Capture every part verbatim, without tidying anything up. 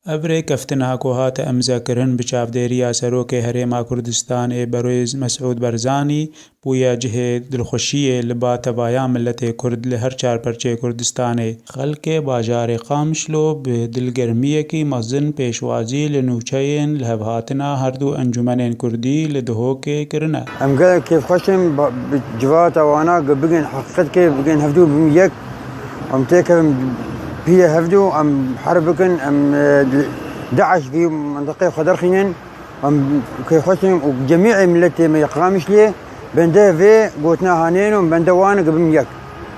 Ev rêkeftina ku hate îmzekirin bi çavdêriya Serokê Herêma Kurdistanê Berêz Mesûd Barzanî bûye cihê dilxweşiyê li ba tevaya miletê Kurd li her çar perçê Kurdistanê. Xelkê bajarê Qamişlo bi dilgermiyekî mezin pêşwazî li nûçeyên lihevhatina herdu encûmenên Kurdî li Dihokê kirine. Em gelek kêfxweş in, ba-, bi civata wana ku bigên heqîqetkê, bigên hevdû bibin yek. Em têkevin pîyê hevdû, em herb bikin, em, e, DAIŞ vî mintiqê xwe derxînin. Em kêfxweş in û cemî miletê me yê Qamişliyê bende vê gotina hanê ne û bende wan e ku bibin yek.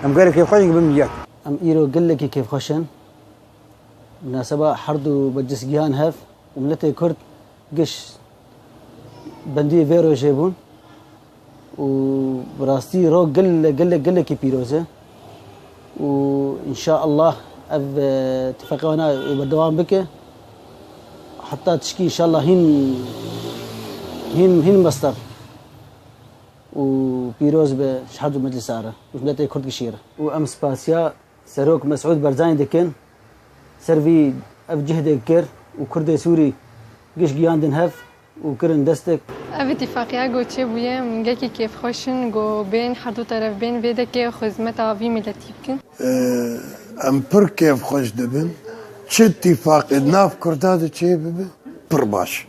Em gelek kêfxweş in ku bibin yek. Em îro gelekî kêfxweş in. Bi naseba herdu meclisgihan hev û miletê Kurd giş bendiyê vê rojê bûn û bi rastî rok gele, gele, gelekî pîroz e û înşaallah ev, e, tifaqê wana berdewam bike. Heta tişkî înşaallah hîn, hîn, hîn mestir û pîroz be ji herdu meclisa re û ji miletê Kurd gişî re. Û em spasiya Serok Mesûd Barzanî dikin, ser vî ev cihdê kir û Kurdê Sûrî giş giyandin hev û kirin destek. Ev îtîfaqiya ku çêbûye, em gelkî kêfxweş in ku bên herdu teref bên vê dekê xizmeta vî miletî bikin. Em pir kêfxweş dibin. Çi îtîfaqê nav Kurda de çêbibe, pir baş.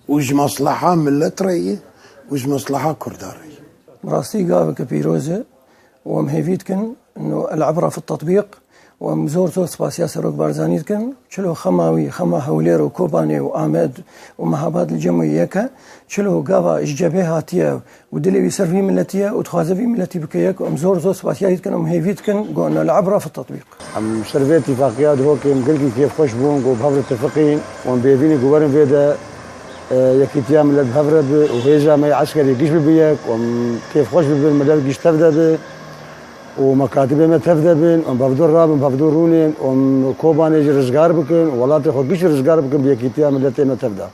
Û ji mesleha milet re ye û ji mesleha Kurda re ye. Bi rastî gaveke pîroz e û em hêvî dikin, no, el ibra fi tetbîq, û em zor zor spasiya Serok Barzanî dikin. Çilo xema wî, xema Hewlêr û Kobanê û Amed û Mehabad li cem wî yek e. Çilo gava ji cebê hatiye û dilê wî ser vî miletî ye û dixwaze vî miletî bike yek û em zor zor spasiya wî dikin û em hêvî dikin, got, el ibra fi tetbîq. Em ser vê îtîfaqiya Dihokê em gelkî kêfxweş bûn ku bi hev re tifiqîn û em bêvî ne ku werin vê de, e, yekîtiya milet bi hev re bi û hêza me yê eskerî giş bibe yek û em kêfxweş bibin, milet giş tev de bi û mekatibê me tev de bin û em bi hevdû rabin, bi hevdû rûnên û em Kobanê jî rizgar bikin û welatê xwe giş rizgar bikin bi yekîtiya miletê me tev de.